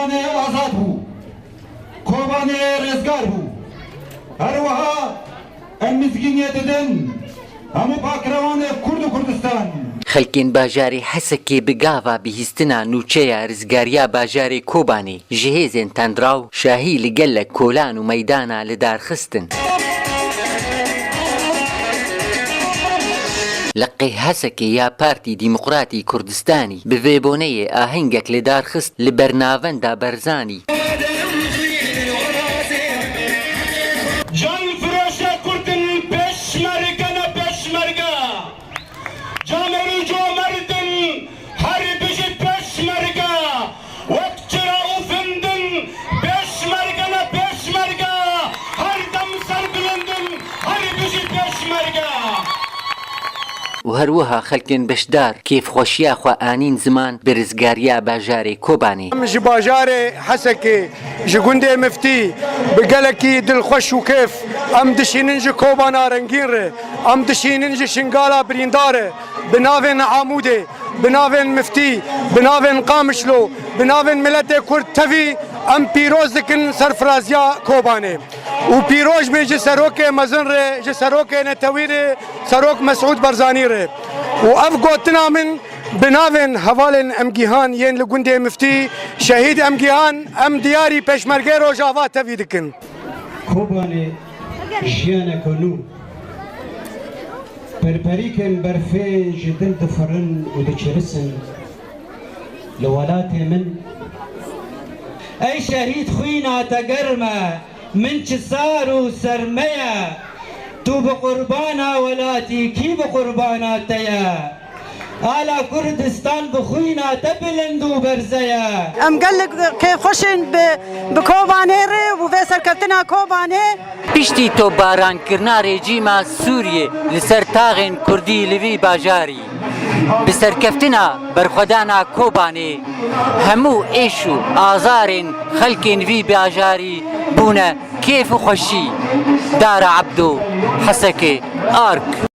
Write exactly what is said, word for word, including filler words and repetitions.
Kobanê azad bû. Kobanê rizgar bû. Her wiha em mizgîniyê didin hemû pakrewanê Kurd û Kurdistan. Xelkên bajarê Hesekê bi gava bihîstina nûçeya rizgariya bajarê Kobanê ji hêzên tendraw şahî li gelek kolan û meydana li dar xistin. Li qê Hesekê ya Partî Demokratî Kurdistanî bi vê boneyê ahengek li dar xist li ber navenda Berzanî. Can firoşe Kurd in, pêşmerge ne pêşmerge. Camêrû comerdin, her bijî pêşmerge. Wek çira û findin, pêşmerge ne pêşmerge. Her dem serbilindin, her bijî pêşmerge. Û her wiha xelkên beşdar kêfxweşiya xwe anîn ziman bi rizgariya bajarê Kobanê. Em ji bajarê Hesekê, ji gundê Miftî bi gelekî dilxweş û kêf em dişînin ji Kobana rengîn re, em dişînin ji Şingala birîndar e, bi navên Amûdê, bi navên Miftî, bi navên Qamişlo, bi navên miletê Kurd tevî em pîroz dikin serfiraziya Kobanê. Û pîroz bê ji serokê mezin re, ji serokê netewî re, serok Mesûd Barzanî re. Û ev gotina min bi navên hevalên Emgîhan yên li gundê Miftî, şehîd Emgîhan, em diyarî Pêşmergê Rojava tevî dikin. Kobanê jiyaneke nû. Perperîkên berfê ji dil difirin û diçirisin. Li welatê min. Ey şehîd, xwîna te germ e, min çi sar û serme ye. Tu bi qurbana welatî, kî bi qurbana te ye? Ala Kurdistan bi xwîna te bilind û berze ye. Em gelek kêfxweş in bi, bi Kobanê re û vê serkeftina Kobanê. Piştî topbarankirina rejîma Sûriyê li ser taxên Kurdî li vî bajarî, bi serkeftina berxwedana Kobanê, hemû êş û azarên xelkên vî bajarî bûne kêf û xweşî. Dara Ebdo, Hesekê, Ark.